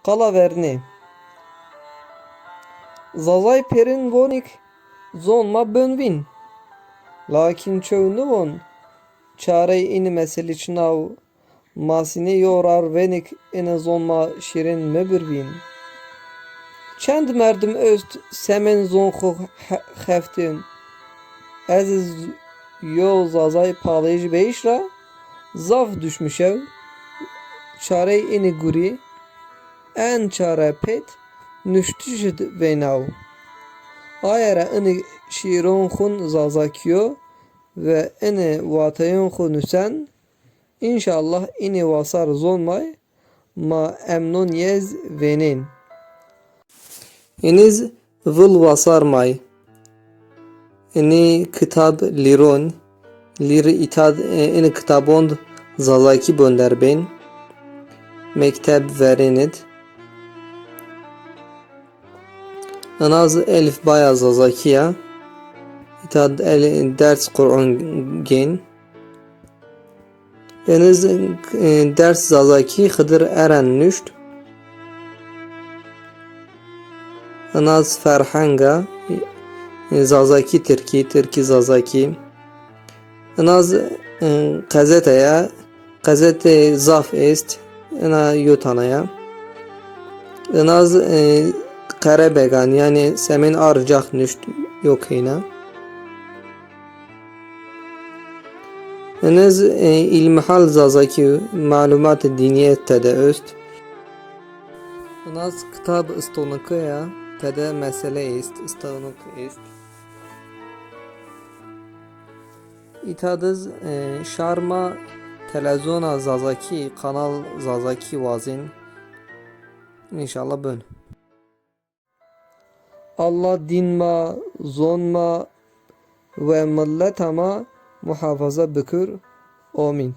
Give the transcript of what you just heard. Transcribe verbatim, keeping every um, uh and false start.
Qala vernê. Zazay pêrin vonik zon ma bön vîn. Lakin çew nivon çarey ini meselî çinaw. Ma sinê yo rar venik ini zon ma şîrin mibir vîn. Çend merdim öst semên zon xu he-, xeftên. Ez iz yo Zazay palêj beyîş ra zaf duşmuşew. Çarey ini gurî en çare pêt nuştişid veynaw. Aye ra ini şîron xun Zazakî yo ve ini wateyon xu nusen. Înşallah ini wasar zon may ma emnon yez vênên. Iniz vıl wasar may. Ini kitab lîron, lîr îtad, e, ini kitabond Zazakî bönder bên. Mekteb verênid. Inaz elifbaya Zazakî ya. Îtad el-, ders Qur'on gên. Iniz, e, ders Zazakî Xidir Eren nuşt. Inaz ferhenga, e, Zazakî Tirkî, Tirkî Zazakî. Inaz, e, qezete ya, qezete zaf est, ina yo tane ya. Inaz, e, qerebegan, yanî semên arcax nuşt yo keyna. Iniz, e, îlmihal Zazakî, malumat dînîye tede öst. Inas kitab istonike ya, tede mesele est, istonike est. Îta diz, e, şar ma televîzyona Zazakî, kanal Zazakî wazên. Înşallah bön. Allah dîn ma, zon ma ve milleta ma muhafaza bikir. Amîn.